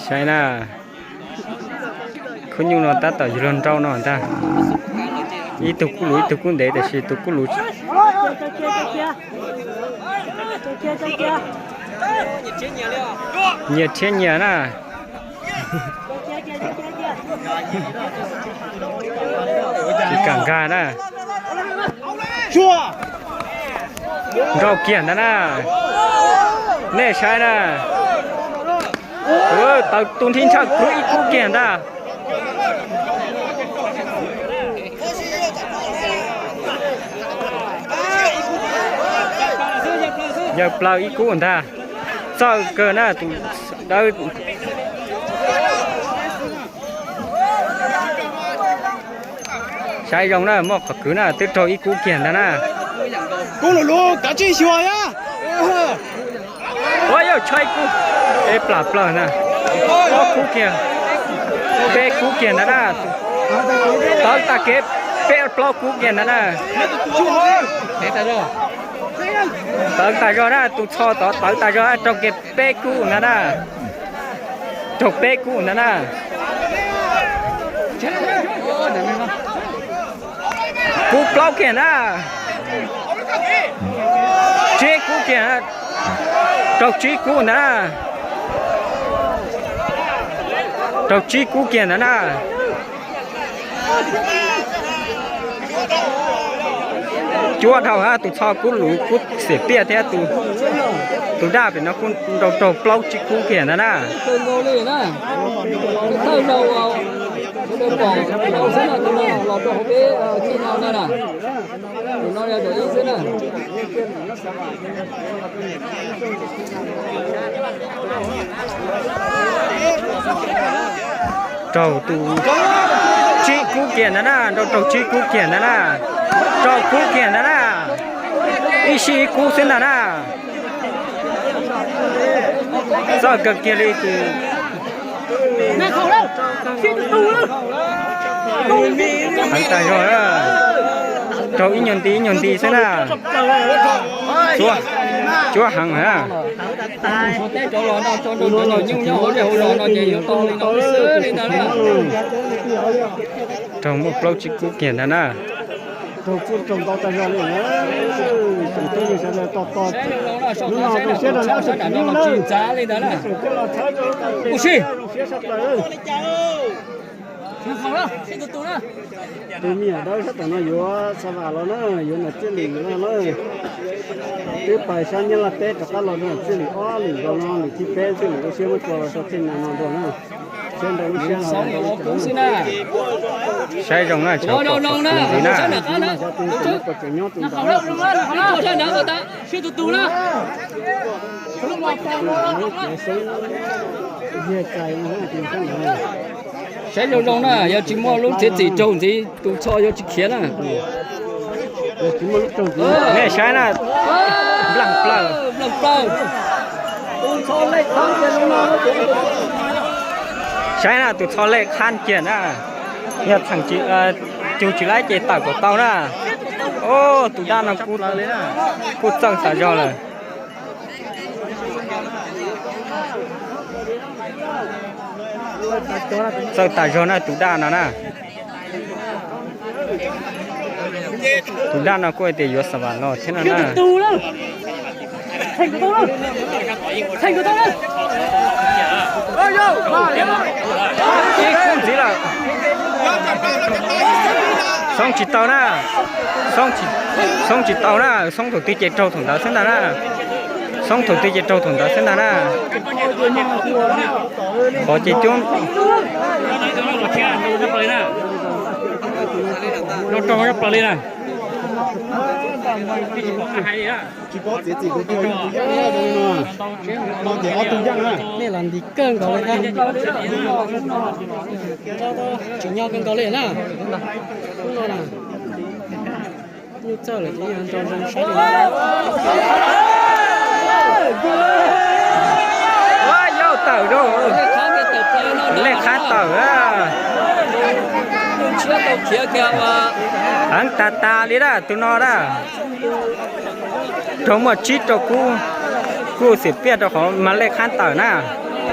Saib na, khub nyuj no tab tom yuav luag nrauj no ntag. Ib tug kuj luv ib tug kuj ntev tiam sis tus kuj luv nyias thiab nyias na. Tsis kam nkag na. Nrauj kiag ntag na. Nej saib na. Tawv tus nrhib ntshaw kub ib kub kiag ntag. Yawg plaws ib kub ntag. Txawj kawg na tus dawb. Saib zoo na, muaj qhov kwv na, twb raug ib kub kiag ntag na. Kub lug lug kav tsij xyuas na. Ua yawg tshaib kub, peb plaws plaws na. Ob kub kiag, peb kub kiag ntag na. Tawv tag kev, peb plaub kub kiag ntag na. Tawv tas zog na, tus txho tod tawv tas zog, raug kiag peb kub ntag na. Raug peb kub ntag na. Kub plaub kiag na. Tsib kub kiag. Raug tsib kub ntag na. Raug tsib kub kiag ntag na. Cuab dhau hab, tus txho kub luv kub xiam piaj thiab, tus daj pem no kuj nrau raug plaub tsib kub kiag ntag na. Raug tus tsib kub kiag ntag na, nrau raug tsib kub kiag ntag na. Rau kub kiag ntag na. Ib sij ib kub xwb ntag na. Txawj kawg kiag li tus. Heev tas zog, raug ib nyuag nti ib nyuag nti xwb na. Cuab heev na. Raug muaj plaub tsib kub kiag ntag na. Tus me nyuam dawb sab tom no yuav xa vas los na, yuav nom txij lwm no na. Twb pais sab Nyab Laj teb rov qab los nom txij lwm ob lwm nkaus no, lwm thib peb txij lwm ua siab muab tso los rau txij no no nrog na. Siab nrau lub siab no. Saib zoo na, tseem nyob tus ntawd. Saib zoo zoo na, yog tsis muaj lub thiab txim raug ntxiv tus txho yuav tsis khiav na. Nej saib na, npleeg plaws. Saib na, tus txho lej qhab kiag na. Yog txheem cug tsis laib ces tawm kom tau na. Tus daj no kuj txawj tas zog lawm. Txawj tas zog na tus daj no na. Tus daj no kuj hais tias yuav xa vas los thiab no na. Ib kub ntxiv lawm. Xoob tsis tau na. Xoob tsis tau na, xoob thaum twg ces raug thaum ntawd xwb ntag na. Xoob thaum twg ces raug thaum ntawd xwb ntag na. Qhov ces coob. Nej los nti kawg nkaus li thiab. Tsim nyog kawg nkaus li na. Hnub no na, nyuj txawj lawm ces yog nrau zoo saib li. Yauj tawm rau, lej qhab tawm. Heev tas tas li na tus no na. Raug muaj tsib rau kub, kuj xiam piaj rau qhov mas lej qhab tawm na.